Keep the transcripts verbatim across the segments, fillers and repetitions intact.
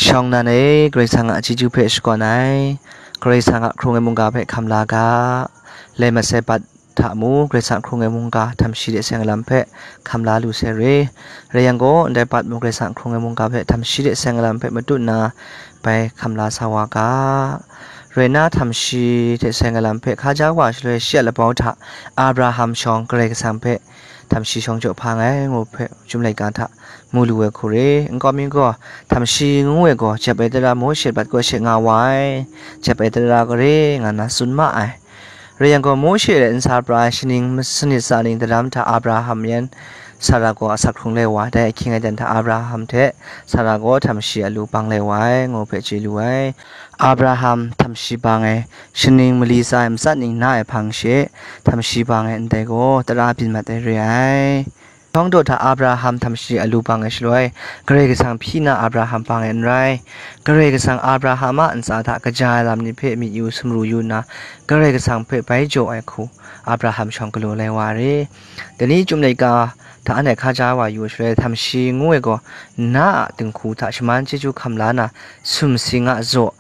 Shawng nan e, Karai Kasang a chyeju hpe shakawn ai, Karai Kasang a hkrung ai mungga hpe hkam la ga, lai masai bat hta mu, Karai Kasang hkrung ai mungga htamshi de seng ai lam hpe hkam la lu sai re. Rai yang gaw, ndai bat mu Karai Kasang hkrung ai mungga hpe htamshi de seng ai lam hpe matut nna, bai hkam la sa wa ga. Rai nna, htamshi hte seng ai lam hpe hkaja wa shaloi, shi a labau hta Abraham shawng Karai Kasang hpe htamshi shawng jaw hpa nngai ngu hpe, Chyum laika hta mu lu ai hku re. Nkau mi gaw, htamshi ngu ai gaw, jep ai tara Mawshe bat kaw she nga wa ai, jep ai tara gare nga na tsun ma ai. Rai yang gaw, Mawshe le nsa pra ai shaning sanit tsa ning daram hta Abraham yan Sara gaw asak hkrung lai wa ai, dai ahkying aten hta Abraham hte Sara gaw htamshi alu bang lai wa ai, ngu hpe chye lu ai. Abraham htamshi bang ai, shaning mali tsa ai matsat ning na ai hpang she, htamshi bang ai ndai gaw tara byin mat ai re ai. Shawng daw hta Abraham htamshi alu bang ai shaloi, Karai Kasang hpyi na Abraham bang ai n rai. Karai Kasang Abraham a ntsa hta kaja ai lam ni hpe myit yu sumru yu nna, Karai Kasang hpe bai jaw ai hku Abraham shawng galaw lai wa ai re. Dai ni Chyum laika hta anhte hkaja wa yu ai shaloi, htamshi ngu ai gaw, na a dinghku hta shaman chyeju hkam la na, sumsing a zaw,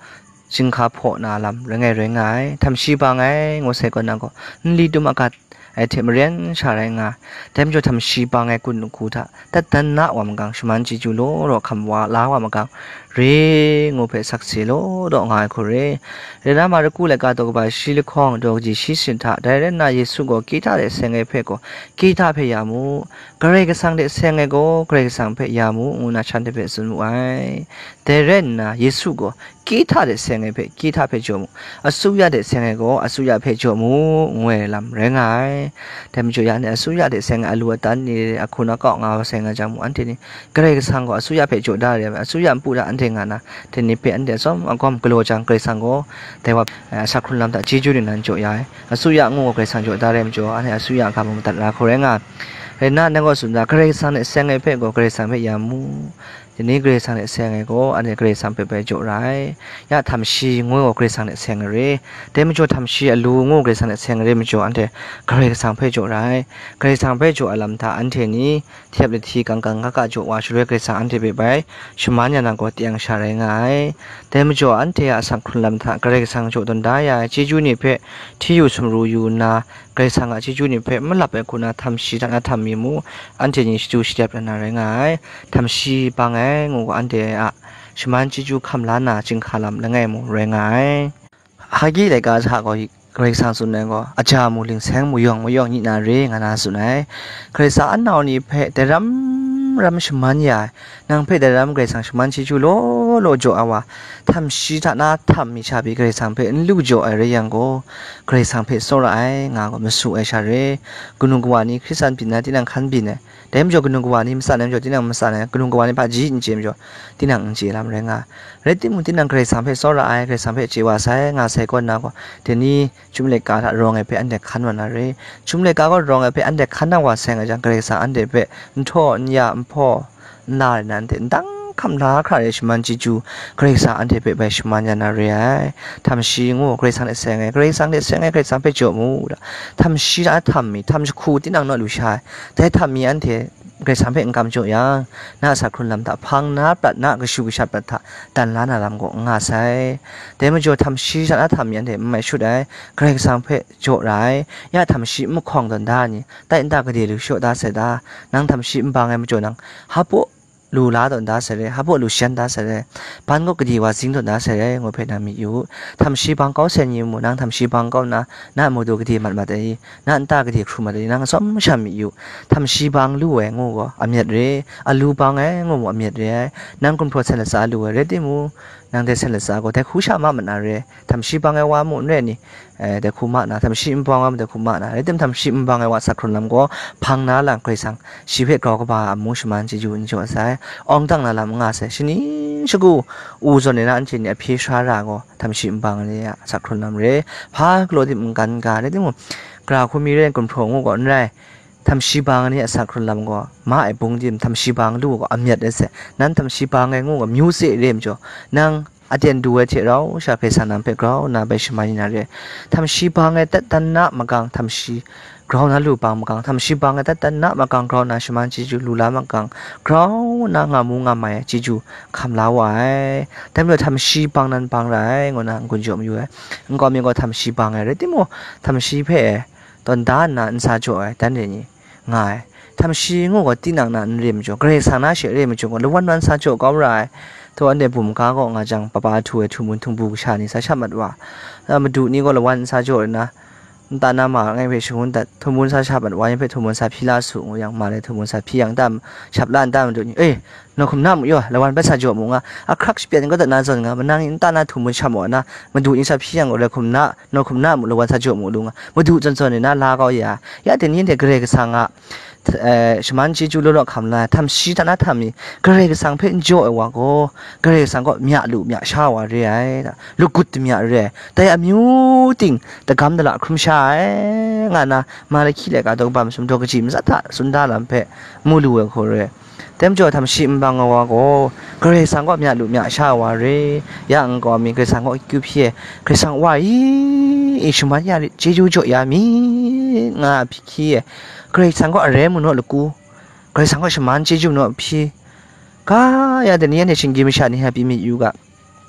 chyinghka hpaw na lam rai ngai rai nga ai. Htamshi bang ai ngu sai kaw na gaw, nli tum agat ai hte maren sha rai nga ai. Dai majaw, htamshi bang ai kun dinghku hta, dat dan na wa magang, shaman chyeju law raw hkam wa la wa magang, re ngu hpe sakse law daw nga ai hku re. Rai nna, Marku laika daw kaba shi lahkawng, daw kaji shi sanit hta, dai rai nna, Yesu gaw kehta de seng ai hpe gaw, kehta hpe ya mu, Karai Kasang de seng ai gaw, Karai Kasang hpe ya mu, ngu nna shanhte hpe tsun mu ai. Dai rai nna, Yesu gaw kehta de seng ai hpe kehta hpe jaw mu, asuya de seng ai gaw, asuya hpe jaw mu, ngu ai lam rai nga ai. Dai majaw, ya ni asuya de seng ai alu atan ni, ahkun akau nga wa sai nga jang mu, anhte ni Karai Kasang gaw asuya hpe jaw da re ai, asuya npu hta anhte nga na, dai ni hpe anhte atsawm agawm galaw jang, Karai Kasang gaw dai wa, eh, asak hkrun lam hta chyeju ning nan jaw ya ai. Asuya ngu gaw Karai Kasang jaw da re ai majaw, anhte asuya ga mung madat ra hku rai nga ai. Rai nna, nang gaw tsun da, Karai Kasang hte seng ai hpe gaw Karai Kasang hpe ya mu. Dai ni Karai Kasang hte seng ai gaw, anhte Karai Kasang hpe bai jaw ra ai. Ya htamshi ngu gaw Karai Kasang hte seng ai re. Dai majaw, htamshi alu ngu Karai Kasang hte seng ai re majaw, anhte Karai Kasang hpe jaw ra ai. Karai Kasang hpe jaw ai lam hta anhte ni hte lahti kangkang kaka jaw wa shaloi, Karai Kasang anhte hpe bai shaman ya na gaw teng sha rai nga ai. Dai majaw, anhte a asak hkrun lam hta Karai Kasang jaw tawn da ya ai chyeju ni hpe hti yu sumru yu nna, Karai Kasang a chyeju ni hpe n malap ai hku na htamshi hta na htam mi mu, anhte ni shadu shadep na na rai nga ai. Htamshi bang ai ngu gaw, anhte a shaman chyeju hkam la na chyinghka lam langai mung rai nga ai. Hagi laika hta gaw, Karai Kasang tsun ai gaw, aja mu, lingseng mu, yawng mayawng nyit na re, nga na tsun ai. Karai Kasang a nau ni hpe dai ram ram shaman ya ai, nang hpe dai ram Karai Kasang shaman chyeju law law jaw ai wa, htamshi hta na htam mi sha pyi Karai Kasang hpe n lu jaw ai rai yang gaw, Karai Kasang hpe tsawra ai, nga gaw masu ai sha re. Kanu kawa ni Hkristan byin na, tinang hkan byin ai, dai majaw kanu kawa ni matsan ai majaw, tinang matsan ai, kanu kawa ni hpaji n chye majaw, tinang n chye lam rai nga ai. Rai timung, tinang Karai Kasang hpe tsawra ai, Karai Kasang hpe chye wa sai, nga sai kaw nna gaw, dai ni Chyum laika hta rawng ai hpe anhte hkan wa na re. Chyum laika gaw rawng ai hpe anhte hkan na wa sai nga jang, Karai Kasang anhte hpe n htaw, n ya, n hpaw, n la rai na, anhte ndang hkam la hkra re, shaman chyeju Karai Kasang anhte hpe bai shaman ya na re ai. Htamshi ngu, Karai Kasang hte seng ai, Karai Kasang hte seng ai, Karai Kasang hpe jaw mu, da. Htamshi hta htam mi, htam jahku tinang naw lu sha ai. Dai htam mi anhte Karai Kasang hpe n kam jaw yang, na a asak hkrun lam hta hpang na prat, na a kashu kasha prat hta dan la na lam gaw n nga sai. Dai majaw, htamshi hta na htam mi anhte n mai shut ai, Karai Kasang hpe jaw ra ai. Ya htamshi n mahkawng tawn da ai ni, tai nta gade lu shaw da sai da? Nang htamshi n bang ai majaw nang, hpa lu la tawn da sai re, hpa lu shan da sai re, ban gaw gade wa zing tawn da sai re, ngu hpe nang myit yu. Htamshi bang kau sai ni mung, nang htamshi bang kau nna, na a matu gade mat mat ai, na a nta gade hkrum mat ai, nang atsawm sha myit yu. Htamshi bang lu ai ngu gaw, amyat re, alu bang ai ngu mung amyat re ai. Nang gumhpraw sen latsa lu ai rai timung, nang dai sen latsa gaw dai hku sha ma mat na re. Htamshi bang ai wa mung n rai ni, eh, dai hku ma na, htamshi n bang ai wa mung dai hku ma na, rai tim htamshi n bang ai wa asak hkrun lam gaw, hpang na lang Karai Kasang, shi hpe grau kaba a amu shaman chyeju n jaw sai, awng dang na lam n nga sai, shaning shagu, u zawn ai na anhte ni a hpye sha ra gaw, htamshi n bang ai ni a asak hkrun lam re, hpa galaw tim n gan ga, rai timung, gara hku mi rai gumhpraw ngu gaw n rai, htamshi bang ai ni a asak hkrun lam gaw, ma ai bung tim htamshi bang lu gaw, amyat ai sai, nan htamshi bang ai ngu gaw, myu tse re majaw, nang aten du ai hte rau sha hpe sa nang hpe grau nna bai shaman yu na re. Htamshi bang ai dat dan na magang, htamshi grau na lu bang makang, htam shi bang ai dat dan na makang, grau na shaman chyeju lu la makang, grau na nga mu nga mai ai chyeju hkam la wa ai. Dai majaw htam shi bang nan bang ra ai, ngu na n-gun jaw mayu ai. Nkau mi gaw htam shi bang ai rai timung, htam shi hpe tawn da nna n sa jaw ai, dan re ni nga ai. Htam shi ngu gaw tinang na n re majaw, Karai Kasang na she re majaw gaw, lawan wan sa jaw kau ra ai. Htaw anhte bum ga kaw nga jang, papa htu ai htu mun htung bu kasha ni sa sha mat wa, a, madu ni gaw lawan n sa jaw nna, nta na ma ngai hpe shangun dat, htu mun sa sha mat wa, ngai hpe htu mun sa hpyi la su, ngu yang, ma le htu mun sa hpyi yang, tam shap la nta madu ni, "E, nawhkum na mu yaw, lawan bai sa jaw mu," nga, ahkrak shapyan kau dat na zawn nga, manang ni nta na htu mun sham wa na, madu ni sa hpyi yang gaw, lahkum na, nawhkum na mu, lawan sa jaw mu lu nga, madu zawn zawn ni na la kau ya, ya dai ni hte Karai Kasang a, eh, shaman chyeju law law hkam la, htam shi hta na htam mi, Karai Kasang hpe n jaw ai wa gaw, Karai Kasang gaw mya lu mya sha wa re ai, lagut damya re ai, dai amyu ting dagam dala hkrum sha ai, nga na, Malahki laika daw kaba masum daw kaji matsat hta tsun da lam hpe mu lu ai hku re. Dai majaw htam shi n bang ai wa gaw, Karai Kasang gaw mya lu mya sha wa re, ya nkau mi Karai Kasang gaw akyu hpyi ai, Karai Kasang Wa i, i shaman ya rit, chyeju jaw ya mi, nga hpyi hkyi ai, Karai Kasang gaw arai mu naw lagu, Karai Kasang gaw shaman chyeju naw hpyi, ga ya dai ni anhte shinggyim masha ni hpe pyi myit yu ga.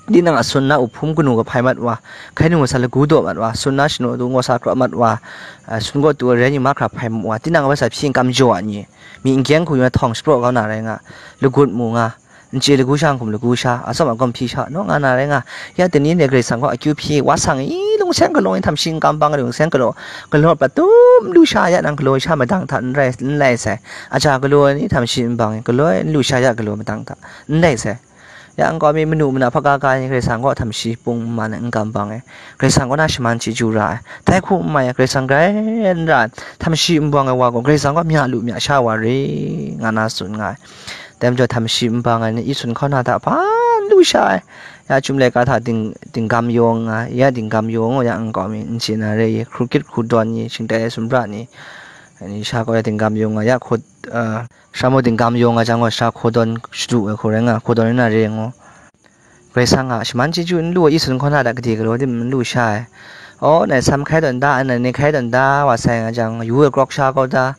Tinang a sun na uhpum kanu kahpai mat wa, hkai nu sa lagu daw mat wa, sun na shanu du ngaw sa krawt mat wa, a, sun gaw tu ai rai ni mahkra hpai mu wa, tinang a bai sa hpyi n kam jaw a ni, myi n gyeng hku yu na htawng shapraw kau na rai nga, lagut mu nga, n chye lagu sha, n hkum lagu sha, atsawm agawm hpyi sha naw nga na rai nga, ya dai ni hte Karai Kasang gaw akyu hpyi, wa sang i lungseng galaw i htam shi n kam bang ai lungseng galaw, galaw pat tum lu sha ya nang galaw sha madang hta n rai, n lai sai, aja galaw ai ni htam shi n bang i galaw ai n lu sha ya galaw madang hta n lai sai. Ya nkau mi manu mana hpaga ga ai ni Karai Kasang gaw htam shi pung n man ai, n kam bang ai, Karai Kasang kaw na shaman chyeju ra ai, dai hku n mai ai, Karai Kasang grai n ra ai, htam shi n bang ai wa gaw Karai Kasang gaw mya lu mya sha wa re, nga na tsun nga ai. Dai majaw htam shi n bang ai ni i sun hkauna hta hpa n lu sha ai, ya chyum laika hta ding, dinggam yawng nga, ya dinggam yawng gaw ya nkau mi n chye na re i, hkrukit hkudawn ni, shingtai ai sumra ni, ni sha gaw ya dinggam yawng nga, ya hku, a, Sha mu dinggam yawng nga jang gaw, sha hkaw dawn shadu ai hku rai nga, hkaw dawn rai na re ngu. Karai Kasang a shaman chyeju n lu ai, i sun hkaw na hta gade galaw tim n lu sha ai. Aw, nai sam hkai tawn da, nai ni hkai tawn da wa sai nga jang, yu ai grawk sha kau da.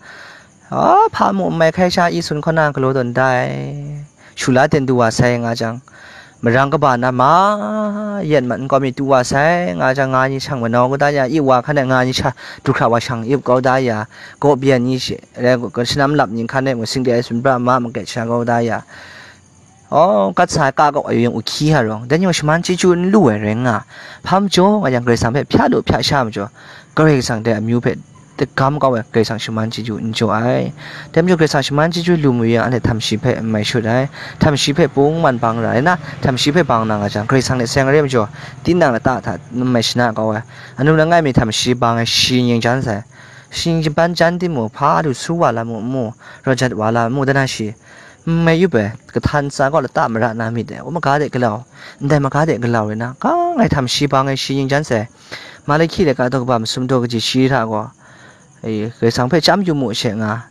Aw, hpa mu n mai hkai sha, i sun hkaw na galaw tawn da ai. Shu la ten du wa sai nga jang, marang kaba na ma yan mat nkau mi tu wa sai nga jang, nga ni shang manau kau da ya, i wa hkan e nga ni sha du hkra wa shang ip kau da ya, gaw byan ni shi, rai, shanam lap ni hkan e mu sing de ai sumra ma maket sha kau da ya. Aw, kat sa ai ka kaw ai yang u hkyi ha rawng, dan yawng shaman chyeju n lu ai rai nga, hpa majaw nga yang Karai Kasang hpe hpya lu hpya sha majaw, Karai Kasang dai amyu hpe dagam kau ai Karai Kasang shaman chyeju n jaw ai. Dai majaw Karai Kasang shaman chyeju lu mayu yang, anhte htam shi hpe n mai shut ai, htam shi hpe pung man bang ra ai na, htam shi hpe bang na nga jang, Karai Kasang hte seng re majaw, tinang lata hta n mai shana kau ai. Anu langai mi htam shi bang ai shi nying jan sai. Shi nying jan timung, hpa lu su wa la mu mu, rawt jat wa la mu, dana shi n mai yup ai, kahtan tsa kaw lata mara na myit ai, u maga de galau, ndai maga de galau rai na, ka ngai htam shi bang ai shi nying jan sai. Malahki laika daw kaba masum daw kaji shi hta gaw, e, Karai Kasang hpe chyam yu mu she nga,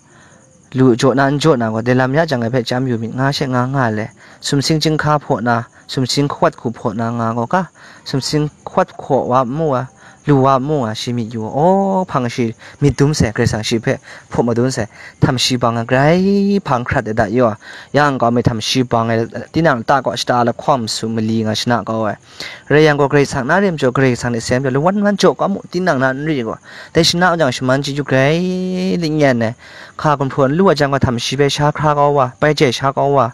lu jaw na n jaw na gaw, dai lam ya jang ngai hpe chyam yu myit nga she nga nga le, sumsing chyinghka hpaw na, sumsing hkawat hku hpaw na nga gaw ka, sumsing hkawat hkaw wa mu ai, lu wa mu ai shi myit yu, aw, hpang shi myit dum sai, Karai Kasang shi hpe hpaw madun sai, htam shi bang ai grai hpang hkrat ai da yaw, ya nkau mi htam shi bang ai, tinang lata kaw shata lahkawng masu mali nga shana kau ai. Rai yang gaw, Karai Kasang na rim jaw, Karai Kasang hte seng jaw, lawan wan jaw kau mu, tinang na n ri gaw, dai shana jang shaman chyeju grai lingyan ai, hka gumhpraw n lu ai jang gaw, htam shi bai sha hkra kau wa, bai jai sha kau wa,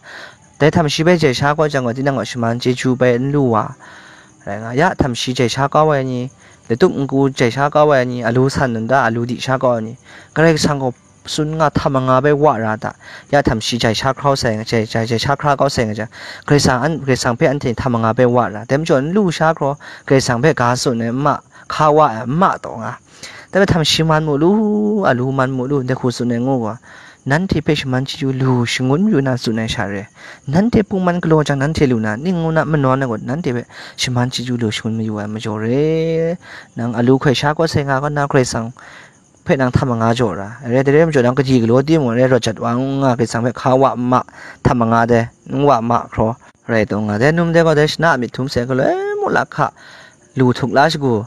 dai htam shi bai jai sha kau jang gaw, tinang gaw shaman chyeju bai n lu wa, rai nga, ya htam shi jai sha kau ai ni, latup nku jai sha kau ai ni, alu san nta alu di sha kau ai ni, Karai Kasang gaw tsun nga htam manga bai wa ra ta, ya htam shi jai sha hkrau sai, jai, jai, jai sha hkra kau sai nga jang, Karai Kasang an, Karai Kasang hpe anhte htam manga bai wa ra, dai majaw n lu sha hkraw, Karai Kasang hpe ga tsun ai ma, hka wa ai ma taw nga, dai hpe htam shi man mu lu, alu man mu lu, dai hku tsun ai ngu gaw, nanhte hpe shaman chyeju lu shangun mayu na tsun ai sha re, nanhte pung man galaw jang nanhte lu na, ning ngu na manawn ai gaw, nanhte hpe shaman chyeju lu shangun mayu ai majaw re, nang alu hkoi sha kau sai nga gaw, na Karai Kasang hpe nang htam manga jaw ra, rai dai rai majaw nang kaji galaw timung, rai rawt jat wa n nga, Karai Kasang hpe hka wa ma, htam manga dai, n wa ma hkraw, rai taw nga, dai num dai gaw, dai shana a myit htum sai galaw, e, mu lahka, lu htuk la shagu,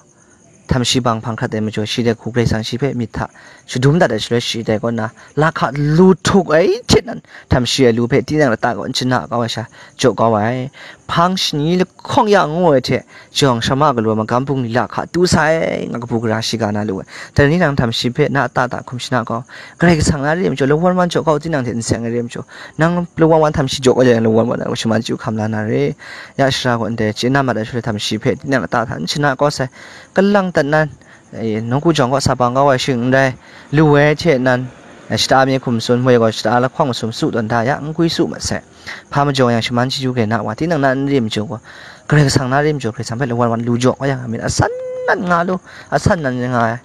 Htam shi bang hpang hkrat ai majaw, shi dai hku Karai Kasang shi hpe myit hta shadum dat ai shaloi, shi dai kaw na lahka lu htuk ai hte nan, htam shi ai lu hpe tinang lata kaw n shana kau ai sha jaw kau ai. Hpang shani lahkawng ya ngu ai hte, jawng sharama galaw magam bungli lahka tu sai, nga kabu gara shiga na lu ai. Dai ni nang htam shi hpe na ta ta hkum shana kau, Karai Kasang na re ai majaw, lawan wan jaw kau, tinang hte n seng ai re ai majaw, nang lawan wan htam shi jaw kau yang, lawan wan a shaman chyeju hkam la na re. Ya shara gaw ndai chye na mat ai shaloi, htam shi hpe tinang lata hta n shana kau sai, kalang dat nan, eh, nawku jawng kaw sa bang kau ai shing n rai, lu ai hte nan, eh, shata mi hkum tsun, moi gaw shata lahkawng masum su tawn da ya, n gwi su mat sai. Hpa majaw yang, shaman chyeju grai na wa, tinang na n re ai majaw gaw, Karai Kasang na re ai majaw, Karai Kasang hpe lawan wan lu jaw kau yang, myit asan nan nga lu, asan nan nga ai.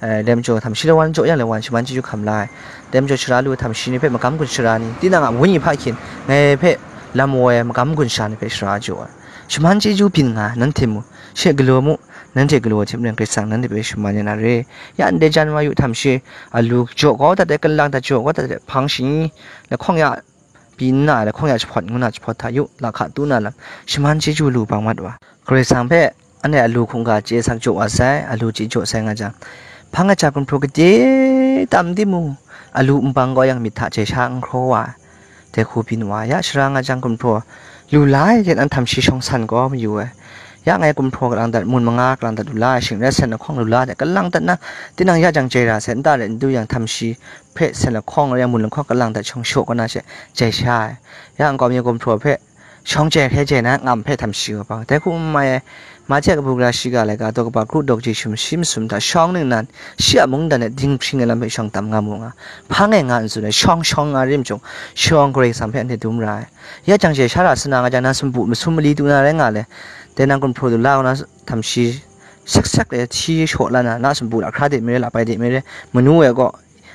Eh, dai majaw, htam shi lawan jaw yang, lawan shaman chyeju hkam la ai. Dai majaw, sara lu ai htam shi ni hpe magam gun sara ni, tinang a wenyi hpa hkyin, ngai hpe lam woi ai magam gun sara ni hpe sara jaw ai. Shaman chyeju byin nga ai, nanhte mu, she galaw mu, nanhte galaw ai hte maren Karai Kasang nanhte hpe shaman ya na re. Ya ndai jan wa yu, htam shi a lu jaw kau dat ai, kalang dat jaw kau dat ai, hpang shani lahkawng ya pyi nna, lahkawng ya jahpawt ngu na jahpawt hta yu, lahka tu na lam, shaman chyeju lu bang mat wa. Karai Kasang hpe anhte a lu hkungga chye sak jaw wa sai, a lu chye jaw sai nga jang, hpang ai hta gumhpraw gade tam timung, a lu n bang kau yang, myit hta jai sha n hkraw wa ai. Dai hku byin wa, ya shara nga jang, gumhpraw lu la ai hte nan htam shi shawng san kau mayu ai. Ya ngai gumhpraw kalang dat, mun manga kalang dat lu la ai, shing rai sen lahkawng lu la ai hte kalang dat na, tinang ya jang jai ra sai, nta rai n du yang, htam shi hpe sen lahkawng rai yang, mun lahkawng kalang dat shawng shaw kau na she jai sha ai. Ya nkau mi gumhpraw hpe shawng jai hkrai jai na, ngam hpe htam shi wa bang. Dai hku n mai ai, Mahte kabu gara shiga laika daw kaba kru daw kaji shum shi masum hta shawng ningnan, shi a mungdan e dinghpring ai lam hpe shawng tam nga mu nga, hpang e nga n tsun ai, shawng shawng nga rim chyung, shawng Karai Kasang hpe anhte dum ra ai. Ya jang she sha ra sa na nga jang, nan sumpu masum mali tu na rai nga le. Dai nang gumhpraw du la kau na, htam shi sek sek e hti shaw la na, na sumpu lahkra de mi rai, labai de mi rai, manu e gaw,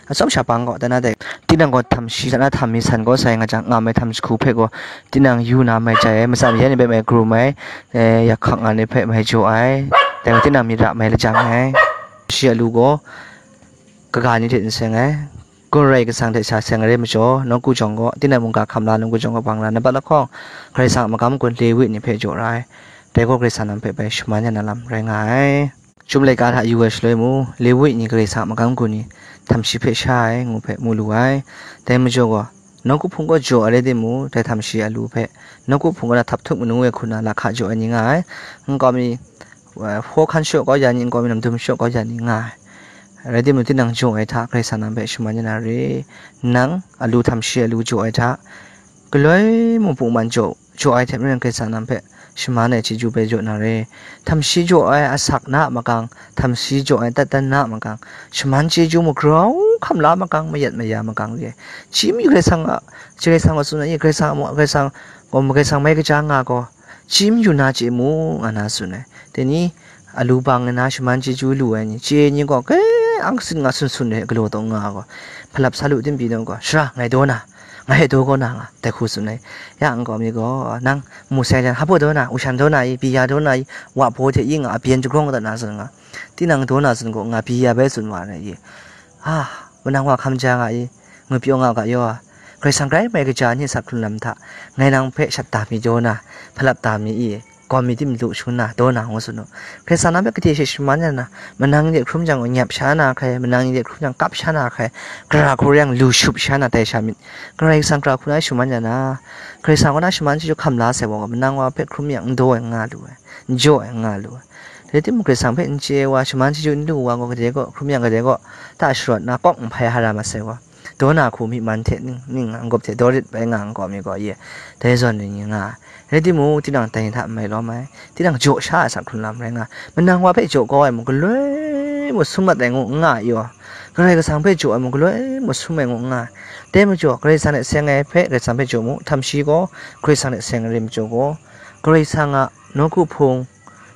atsawm sha bang gaw, dai na dai, tinang gaw htam shi, dai na htam mi san kau sai nga jang, ngam ai htam jahku hpe gaw, tinang yu na mai jai ai, matsan ya ni hpe mai krum ai, eh, yakhang nga ni hpe mai jaw ai, dai gaw tinang myit ra mai lajang ai. Shi a lu gaw, kaga ni hte n seng ai, Karai Kasang hte sha seng ai re majaw, nawku jawng gaw, tinang mungga hkam la, nawku jawng gaw bang la, nambat lahkawng, Karai Kasang a magam gun Lewi ni hpe jaw ra ai, dai gaw Karai Kasang nan hpe bai shaman ya na lam rai nga ai. Chyum laika hta yu ai shaloi mu, Lewi ni Karai Kasang a magam gun ni htam shi hpe sha ai ngu hpe mu lu ai. Dai majaw gaw, nawku hpung kaw jaw ai rai timung, dai htam shi a lu hpe nawku hpung kaw na htap htuk manu e hku na lahka jaw ai ni nga ai. Nkau mi, eh, hkaw hkan shaw kau ya ni, nkau mi namdum shaw kau ya ni nga ai. Rai timung, tinang jaw ai hta Karai Kasang nan hpe shaman ya na re. Nang a lu htam shi a lu jaw ai hta, galoi mung pungman jaw jaw ai hte maren Karai Kasang nan hpe shaman ai chyeju bai jaw na re. Htam shi jaw ai asak na a makang, htam shi jaw ai tattan na a makang, shaman chyeju mu grau hkam la makang, mayat maya makang re ai. Chyim yu Karai Kasang a, Karai Kasang a tsun ai, Karai Kasang a mu, Karai Kasang, gaw Karai Kasang mai kaja nga gaw, chyim yu na chye mu, nga na tsun ai. Dai ni, a lu bang nna shaman chyeju lu ai ni, chye ni gaw, ke ang kasin nga sun sun re, galaw taw nga gaw, hpalap sa lu tim pyi nau gaw, sara, ngai daw na, ngai hpe daw kau na nga, dai hku tsun ai. Ya nkau mi gaw, nang mu sai jan, hpa daw na, u shan daw na i, pyi ya daw na i, wa baw hte i nga, a byen jagrawng dat na tsun nga, tinang daw na tsun gaw, nga pyi ya bai tsun wa na i, ha, manang wa hkam ja nga i, ngut pyaw nga ga yaw a, Karai Kasang grai mai kaja ni a sak hkrun lam hta, ngai nang hpe shat da mi daw na, hpalap da mi i, gaw mi tim lu shangun na, daw na ngu tsun u. Karai Kasang nan hpe gade she shaman ya na, manang ni de hkrum jang nyap sha na hkrai, manang ni de hkrum jang kap sha na hkrai, gara hku yang lu shup sha na tai sha myit. Karai Kasang gara hku na shaman ya na, Karai Kasang kaw na shaman chyeju hkam la sai wa gaw, manang wa hpe hkrum yang n daw ai nga lu ai, n jaw ai nga lu ai. Rai timung, Karai Kasang hpe n chye wa, shaman chyeju n lu wa gaw, gade gaw, hkrum yang gade gaw, ta sharawt na, kawk n hpai hara mat sai wa. Daw na hku myi man hte ning, ning n gup hte daw rit bai nga nkau mi gaw ye, dai zawn ning nga ai. Rai timung, tinang dai hta n mai lawm ai, tinang jaw sha ai sak hkrun lam rai nga ai. Manang wa hpe jaw kau ai mung, galoi mung sum mat ai ngu n nga ai yaw, Karai Kasang hpe jaw ai mung, galoi mung sum ai ngu n nga ai. Dai majaw, Karai Kasang hte seng ai hpe Karai Kasang hpe jaw mu, htam shi gaw Karai Kasang hte seng ai re majaw gaw, Karai Kasang a nawku hpung,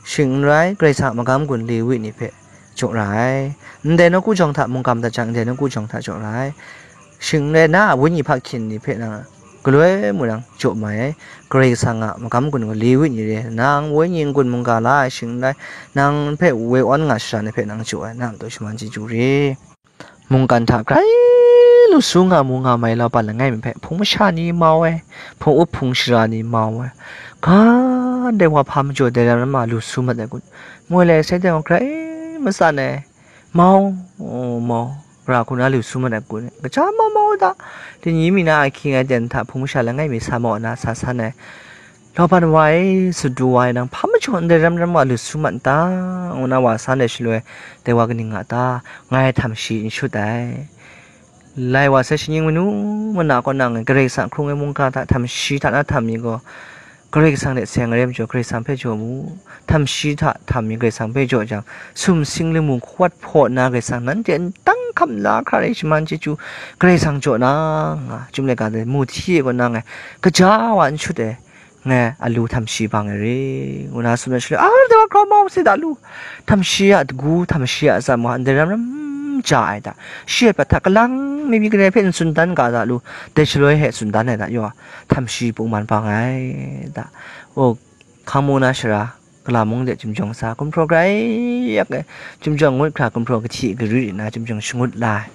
shing n rai, Karai Kasang a magam gun Lewi ni hpe jaw ra ai. Ndai nawku jawng hta mungkan dat jang, ndai nawku jawng hta jaw ra ai. Shing n rai, na a wenyi hpa hkyin ni hpe nang galoi mung nang jaw mai ai. Karai Kasang a magam gun gaw Lewi ni re, nang wenyi n-gun mungga la ai, shing n rai, nang hpe woi awn nga shara ni hpe nang jaw ai, nang a matu shaman chyeju re. Mungkan hta grai lu su nga mu nga mai laupan langai mi hpe, hpung masha ni mau ai, hpung up hpung shara ni mau ai, ga ndai wa hpa majaw dai lam ma lu su mat ai kun, moi lai sai dai wa grai matsan ai, mau, mau, ra hku na lu su mat ai kun, kaja mau mau da, dingyi mi na ahkying ai ten hta hpung masha langai mi sa mau na sa san ai, lawban wa e, sut du wa e, nang hpa majaw ndai ram ram wa lu su mat n ta, ngu na wa san ai shaloi, dai wa kaning nga ta, ngai htam shi n shut ai. Lai wa sai, shaning manu mana kaw nang Karai Kasang hkrung ai mungga hta htam shi hta na htam mi gaw, Karai Kasang hte seng ai rai majaw, Karai Kasang hpe jaw mu. Htam shi hta htam mi Karai Kasang hpe jaw jang, sumsing lamu hkawat hpaw nna Karai Kasang nanhte n tang hkam la hkra rai shaman chyeju Karai Kasang jaw na nga, Chyum laika de mu hti e gaw nang e, kaja wa n shut ai, ngai a lu htam shi bang ai re, ngu na tsun ai shaloi, a, dai wa grau mau sai da lu, htam shi a dagu, htam shi a atsam wa ndai ram ram ja ai da, shi a prat hta kalang mi mi kanai hpe n tsun dan ga da lu, dai shaloi he tsun dan ai da, yaw, htam shi pungman bang ai da, o, hkang mu na shara, kala mung de chyum jawng sa, gumhpraw grai yak ai, chyum jawng ngut hkra gumhpraw kahti gari ri na chyum jawng shangut la ai.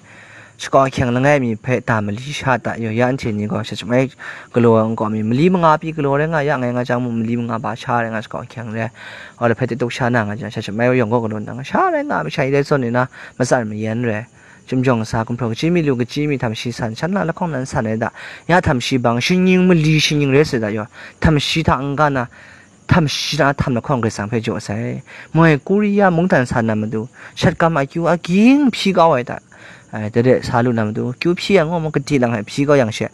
Shakaw ahkyeng langai mi hpe ta mali sha ta yaw, ya anhte ni gaw sha shamai galaw ai nkau mi, mali manga pyi galaw rai nga ya, ngai nga jang mung mali manga ba sha rai nga, shakaw ahkyeng rai, wa la hpe tiktuk sha na nga jang, sha shamai yawng gaw galaw na nga sha rai nga, masha i dai zawn ni na, matsan mayan rai, chyum jawng sa, gumhpraw kachyi mi lu, kachyi mi htam shi san, shan na lahkawng nan san ai da, ya htam shi bang, shingnying mali shingnying rai sai da yaw, htam shi hta n-ga na, htam shi na htam lahkawng Karai Kasang hpe jaw sai. Moi Korea mungdan sa na matu, shat gam akyu aging hpyi kau ai hta, ai, dai de sa lu na matu, kyu hpyi yang gaw, mung kadi lang ai hpyi kau yang she,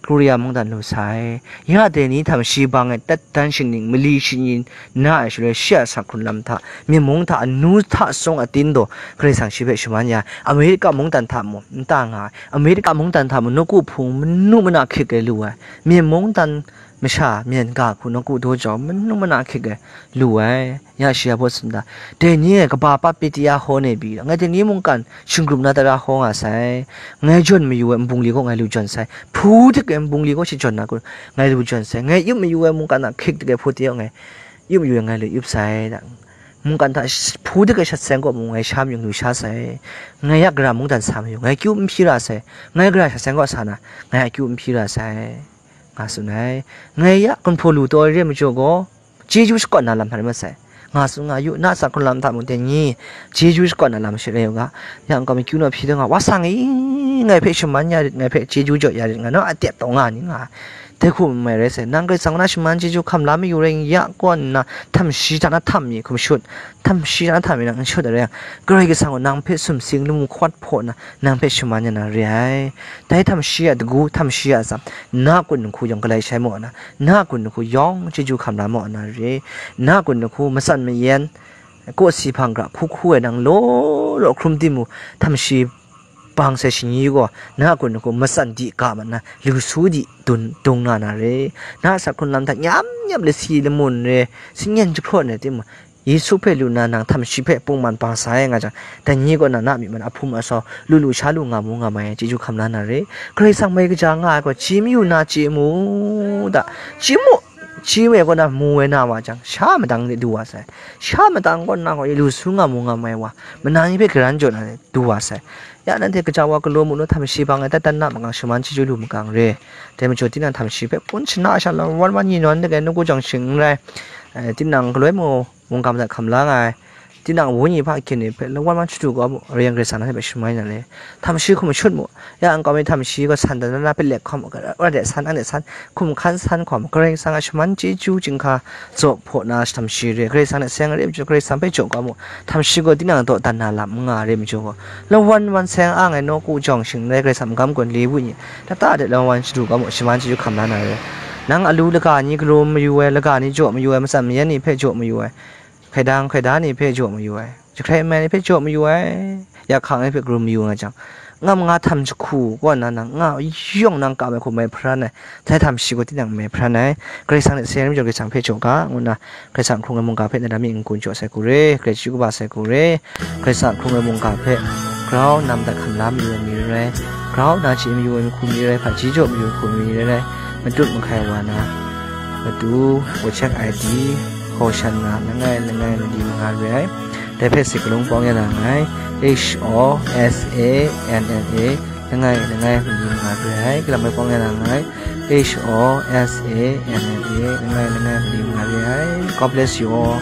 Korea mungdan lu sai. Ya dai ni htam shi bang e tat dan shingning, mali shingyin na ai shaloi, shi a sak hkrun lam hta, myen mung hta, anu hta sung atin daw, Karai Kasang shi hpe shaman ya, Amerika mungdan hta mung, nta nga ai, Amerika mungdan hta mung, nawku hpung manu mana hkrik ai lu ai, myen mungdan masha myen ga hku nawku daw jau manu mana hkrik ai lu ai, ya shi ya baw tsun da, dai ni e kaba pa Petia hkaw ne bi, ngai dai ni mungkan shinggrum na tara hkaw nga sai, ngai jawn mayu ai nbungli gaw ngai lu jawn sai, hpu dik ai nbungli gaw shi jawn na kun, ngai lu jawn sai, ngai yup mayu ai mungkan a hkrik dik ai hpu dik gaw ngai yup mayu ai ngai lu yup sai da, mungkan hta sh-, hpu dik ai shat seng gaw mung ngai sha mayu lu sha sai, ngai ya gara mungdan sa mayu, ngai kyu n hpyi ra sai, ngai gara shat seng gaw sa na, ngai a kyu n hpyi ra sai. Nga tsun ai. Ngai ya, gumhpraw lu taw ai re ai majaw gaw, chyeju shakawn na lam hta rai masai. Nga tsun nga yu, na a sak hkrun lam hta mung dai ni, chyeju shakawn na lam shi rai u ga. Ya nkau mi kyu naw hpyi taw nga, wa sang i, ngai hpe shaman ya rit, ngai hpe chyeju jaw ya rit nga, naw a tep taw nga ni nga. Dai hku n mai rai sai, nang Karai Kasang na shaman chyeju hkam la mayu rai ya, kaw nna, htam shi hta na htam mi hkum shut, htam shi hta na htam mi nang n shut ai rai yang, Karai Kasang gaw nang hpe sumsing lamu hkawat hpaw nna, nang hpe shaman ya na re ai. Dai htam shi a dagu, htam shi a atsam, na kun nhku yawng galai shai maw na, na kun nhku yawng chyeju hkam la maw na re, na kun nhku matsan mayan, kawsi hpang gra hku hku ai nang law law hkrum tim mu, htam shi bang sai shingyi gaw, na kun nhku matsan di ga mat na, lu su di dun dung na na re, na a sak hkrun lam hta nyam nyam lasi lamun re, singyen jahpraw na tim mu, Yesu hpe lu nna nang htam shi hpe pungman bang sa ai nga jang, dai ni kaw na na myi man ahpum asau, lu lu sha lu nga mu nga mai ai chyeju hkam la na re. Karai Kasang mai kaja nga ai gaw, chyi mayu na chye mu da, chyi mu, chyi mu ai kaw na mu ai na wa jang, sha madang de du wa sai. Sha madang kaw na gaw, lu su nga mu nga mai wa, mana ni hpe garan jaw na de du wa sai. Ya nanhte kaja wa galaw mu nu, htam shi bang ai, tat dan na magang shaman chyeju lu magang re. Dai majaw tinang htam shi hpe kun shana sha lawan wan ni nawn de gai, nawku jawng shing n rai. Eh, tinang galoi mu, mungkan hta hkam la nga ai, tinang wenyi hpa hkyen ni hpe lawan wan shadu kau mu, rayang Karai Kasang na hpe shamai na le, htam shi hkum shut mu, ya nkau mi htam shi gaw san dan na hpe lek hkawm, wa de san, anhte san, hkum hkan san hkawm, Karai Kasang a shaman chyeju chyinghka zaw hpaw na htam shi re, Karai Kasang hte seng re ai majaw, Karai Kasang hpe jaw kau mu, htam shi gaw tinang daw dan na lam n nga re ai majaw gaw, lawan wan seng ang ai nawku jawng shing n rai, Karai Kasang magam gawn le wenyi, lata de lawan wan shadu kau mu, shaman chyeju hkam la na re. Nang alu laga ni garum mayu ai, laga ni jaw mayu ai, matsan mayan ni hpe jaw mayu ai, hkaidang hkaida ni hpe jaw mayu ai, jahkrai nmai ni hpe jaw mayu ai, ya hkang ni hpe garum mayu nga jang, ngam nga htam jahku kaw nna nang nga yawng nang kam ai hku mai hparan ai, sai htam shi gaw tinang mai hparan ai, Karai Kasang hte seng ai majaw Karai Kasang hpe jaw ga, ngu nna Karai Kasang hkrung ai mungga hpe na lam mi n-gun jaw sai hku re, Karai chyeju kaba sai hku re. Karai Kasang hkrung ai mungga hpe grau nam dat hkam la mayu ai mi rai rai, grau na chye mayu ai hku mi rai rai, hpaji jaw mayu ai hku mi rai rai, matut mahkai wa na, matu, WeChat I D, Hosanna, langai langai mali manga re ai. Dai hpe si galung pawng ya na nngai, H O S A N N A, langai langai mali manga re ai. Galam bai pawng ya na nngai, H O S A N N A, langai langai mali manga re ai. God bless you all.